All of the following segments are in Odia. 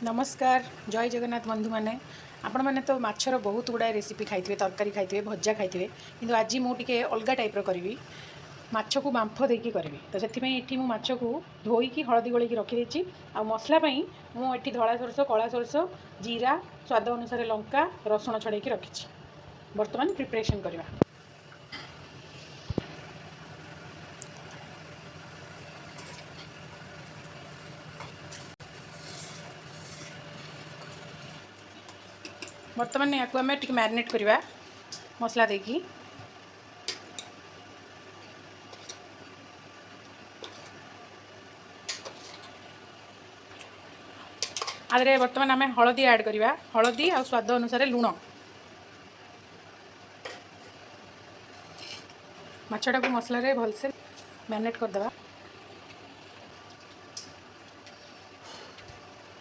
ନମସ୍କାର, ଜୟ ଜଗନ୍ନାଥ ବନ୍ଧୁମାନେ। ଆପଣମାନେ ତ ମାଛର ବହୁତ ଗୁଡ଼ାଏ ରେସିପି ଖାଇଥିବେ, ତରକାରୀ ଖାଇଥିବେ, ଭଜା ଖାଇଥିବେ, କିନ୍ତୁ ଆଜି ମୁଁ ଟିକେ ଅଲଗା ଟାଇପ୍ର କରିବି। ମାଛକୁ ବାମ୍ଫ ଦେଇକି କରିବି। ତ ସେଥିପାଇଁ ଏଠି ମୁଁ ମାଛକୁ ଧୋଇକି ହଳଦୀ ଗୋଳେଇକି ରଖିଦେଇଛି। ଆଉ ମସଲା ପାଇଁ ମୁଁ ଏଠି ଧଳା ସୋରିଷ, କଳା ସୋରିଷ, ଜିରା, ସ୍ୱାଦ ଅନୁସାରେ ଲଙ୍କା, ରସୁଣ ଛଡ଼େଇକି ରଖିଛି। ବର୍ତ୍ତମାନ ପ୍ରିପାରେସନ୍ କରିବା। ବର୍ତ୍ତମାନ ୟାକୁ ଆମେ ଟିକେ ମ୍ୟାରିନେଟ୍ କରିବା ମସଲା ଦେଇକି। ଆଦେହରେ ବର୍ତ୍ତମାନ ଆମେ ହଳଦୀ ଆଡ଼୍ କରିବା, ହଳଦୀ ଆଉ ସ୍ୱାଦ ଅନୁସାରେ ଲୁଣ। ମାଛଟାକୁ ମସଲାରେ ଭଲସେ ମ୍ୟାରିନେଟ୍ କରିଦେବା।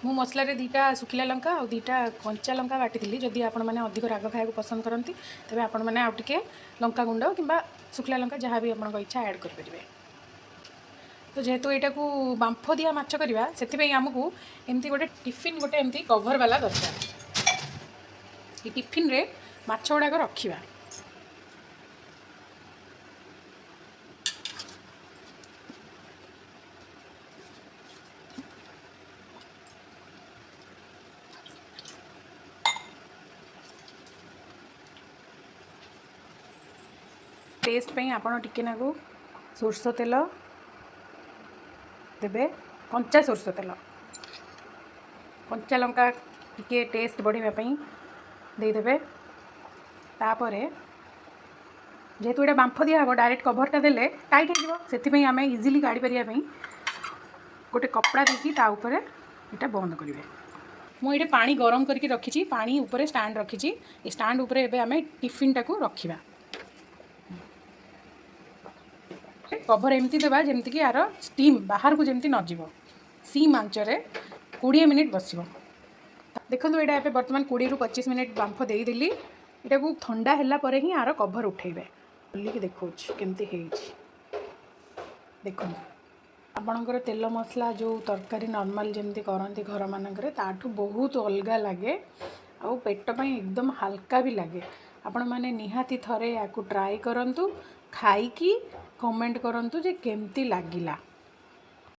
ମୁଁ ମସଲାରେ 2ଟା ଶୁଖିଲା ଲଙ୍କା ଆଉ 2ଟା କଞ୍ଚା ଲଙ୍କା ବାଟିଥିଲି। ଯଦି ଆପଣମାନେ ଅଧିକ ରାଗ ଖାଇବାକୁ ପସନ୍ଦ କରନ୍ତି, ତେବେ ଆପଣମାନେ ଆଉ ଟିକେ ଲଙ୍କା ଗୁଣ୍ଡ କିମ୍ବା ଶୁଖିଲା ଲଙ୍କା, ଯାହା ବି ଆପଣଙ୍କ ଇଚ୍ଛା, ଆଡ଼୍ କରିପାରିବେ। ତ ଯେହେତୁ ଏଇଟାକୁ ବାମ୍ଫ ଦିଆ ମାଛ କରିବା, ସେଥିପାଇଁ ଆମକୁ ଏମିତି ଗୋଟେ ଟିଫିନ୍, ଗୋଟେ ଏମିତି କଭର୍ ବାଲା ଦରକାର। ଏ ଟିଫିନ୍ରେ ମାଛ ଗୁଡ଼ାକ ରଖିବା। ଟେଷ୍ଟ ପାଇଁ ଆପଣ ଟିକେ ନାକୁ ସୋରିଷ ତେଲ ଦେବେ, କଞ୍ଚା ସୋରିଷ ତେଲ। କଞ୍ଚା ଲଙ୍କା ଟିକେ ଟେଷ୍ଟ ବଢ଼ିବା ପାଇଁ ଦେଇଦେବେ। ତାପରେ ଯେହେତୁ ଏଇଟା ବାମ୍ଫ ଦିଆହେବ, ଡାଇରେକ୍ଟ କଭରଟା ଦେଲେ ଟାଇଟ୍ ହେଇଯିବ। ସେଥିପାଇଁ ଆମେ ଇଜିଲି କାଢ଼ି ପାରିବା ପାଇଁ ଗୋଟେ କପଡ଼ା ଦେଇକି ତା ଉପରେ ଏଇଟା ବନ୍ଦ କରିବେ। ମୁଁ ଏଇଠି ପାଣି ଗରମ କରିକି ରଖିଛି, ପାଣି ଉପରେ ଷ୍ଟାଣ୍ଡ ରଖିଛି। ଏ ଷ୍ଟାଣ୍ଡ ଉପରେ ଏବେ ଆମେ ଟିଫିନ୍ଟାକୁ ରଖିବା। କଭର ଏମିତି ଦେବା ଯେମିତିକି ଆର ଷ୍ଟିମ୍ ବାହାରକୁ ଯେମିତି ନଯିବ। ସିମ୍ ଆଞ୍ଚରେ 20 ମିନିଟ୍ ବସିବ। ଦେଖନ୍ତୁ, ଏଇଟା ଏବେ ବର୍ତ୍ତମାନ 20ରୁ 25 ମିନିଟ୍ ବାମ୍ଫ ଦେଇଦେଲି। ଏଟାକୁ ଥଣ୍ଡା ହେଲା ପରେ ହିଁ ଆର କଭର ଉଠେଇବେ। ଖୋଲିକି ଦେଖାଉଛି କେମିତି ହେଇଛି। ଦେଖନ୍ତୁ, ଆପଣଙ୍କର ତେଲ ମସଲା ଯେଉଁ ତରକାରୀ ନର୍ମାଲ୍ ଯେମିତି କରନ୍ତି ଘରମାନଙ୍କରେ, ତାଠୁ ବହୁତ ଅଲଗା ଲାଗେ ଆଉ ପେଟ ପାଇଁ ଏକଦମ ହାଲକା ବି ଲାଗେ। ଆପଣମାନେ ନିହାତି ଥରେ ୟାକୁ ଟ୍ରାଏ କରନ୍ତୁ, ଖାଇକି କମେଣ୍ଟ କରନ୍ତୁ ଯେ କେମିତି ଲାଗିଲା।